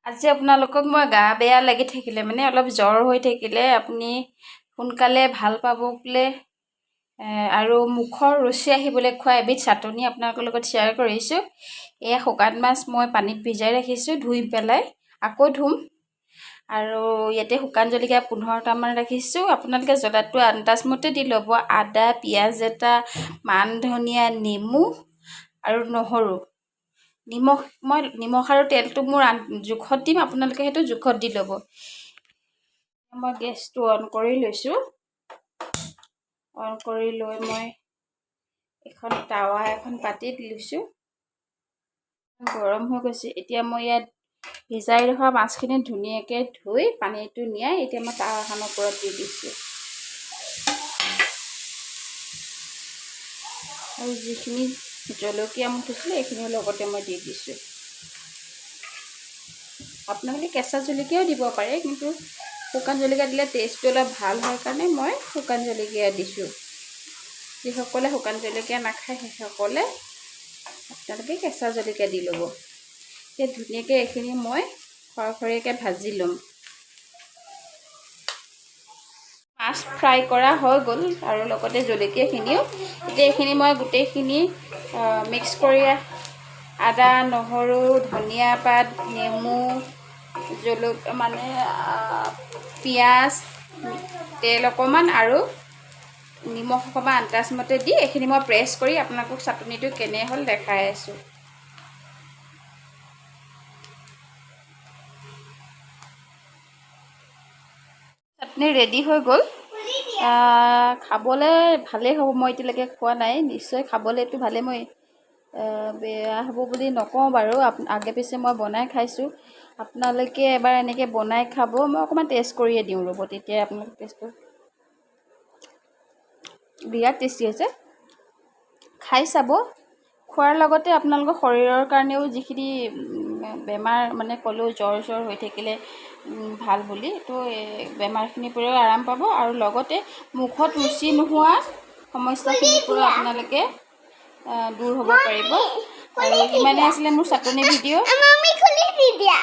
আজি আপোনালোকক মই গা বেয়া লাগি থাকিলে, মানে অলপ জ্বৰ হৈ থাকিলে আপুনি সোনকালে ভাল পাব বোলে আৰু মুখৰ ৰুচি আহিবলৈ খোৱা এবিধ চাটনি আপোনালোকৰ লগত শ্বেয়াৰ কৰিছোঁ। এয়া শুকান মাছ মই পানীত ভিজাই ৰাখিছোঁ, ধুই পেলাই আকৌ ধুম। আৰু ইয়াতে শুকান জলকীয়া 15টামান ৰাখিছোঁ। আপোনালোকে জ্বলাটো আন্দাজমতে দি ল'ব। আদা, পিঁয়াজ এটা, মান ধনিয়া, নেমু আৰু নহৰু, নিমখ। মই নিমখ আৰু তেলটো মোৰ জোখত দিম, আপোনালোকে সেইটো জোখত দি ল'ব। মই গেছটো অন কৰি লৈছোঁ। অন কৰি লৈ মই এখন টাৱা এখন পাতি লৈছোঁ। গৰম হৈ গৈছে। এতিয়া মই ইয়াত ভিজাই ৰখা মাছখিনি ধুনীয়াকৈ ধুই পানীটো নিয়াই এতিয়া মই টাৱাখনৰ ওপৰত দি দিছোঁ। আৰু যিখিনি জলকীয়া মই থৈছিলোঁ, এইখিনিও লগতে মই দি দিছোঁ। আপোনালোকে কেঁচা জলকীয়াও দিব পাৰে, কিন্তু শুকান জলকীয়া দিলে টেষ্টটো অলপ ভাল হয় কাৰণে মই শুকান জলকীয়া দিছোঁ। যিসকলে শুকান জলকীয়া নাখায়, সেইসকলে আপোনালোকে কেঁচা জলকীয়া দি ল'ব। এতিয়া ধুনীয়াকৈ এইখিনি মই খৰখৰীয়াকৈ ভাজি ল'ম। মাছ ফ্ৰাই কৰা হৈ গ'ল আৰু লগতে জলকীয়াখিনিও। এতিয়া এইখিনি মই গোটেইখিনি মিক্স কৰি আদা, নহৰু, ধনিয়া পাত, নেমু, মানে পিঁয়াজ, তেল অকণমান আৰু নিমখ অকণমান আন্দাজমতে দি এইখিনি মই প্ৰেছ কৰি আপোনালোকক চাটনিটো কেনে হ'ল দেখাই আছোঁ। চাটনি ৰেডি হৈ গ'ল। খাবলৈ ভালেই হ'ব, মই এতিয়ালৈকে খোৱা নাই। নিশ্চয় খাবলৈতো ভালেই, মই বেয়া হ'ব বুলি নকওঁ বাৰু। আগে পিছে মই বনাই খাইছোঁ। আপোনালোকে এবাৰ এনেকৈ বনাই খাব। মই অকণমান টেষ্ট কৰিয়ে দিওঁ, ৰ'ব। তেতিয়া আপোনালোকে টেষ্টটো, বিৰাট টেষ্টি হৈছে, খাই চাব। খোৱাৰ লগতে আপোনালোকৰ শৰীৰৰ কাৰণেও যিখিনি বেমাৰ, মানে ক'লেও জ্বৰ জ্বৰ হৈ থাকিলে ভাল বুলি, তো বেমাৰখিনিৰ পৰাও আৰাম পাব আৰু লগতে মুখত ৰুচি নোহোৱা সমস্যাখিনিৰ পৰাও আপোনালোকে দূৰ হ'ব পাৰিব। আৰু ইমানেই আছিলে মোৰ চাটনি ভিডিঅ'। মামি, খুলি দি দিয়া।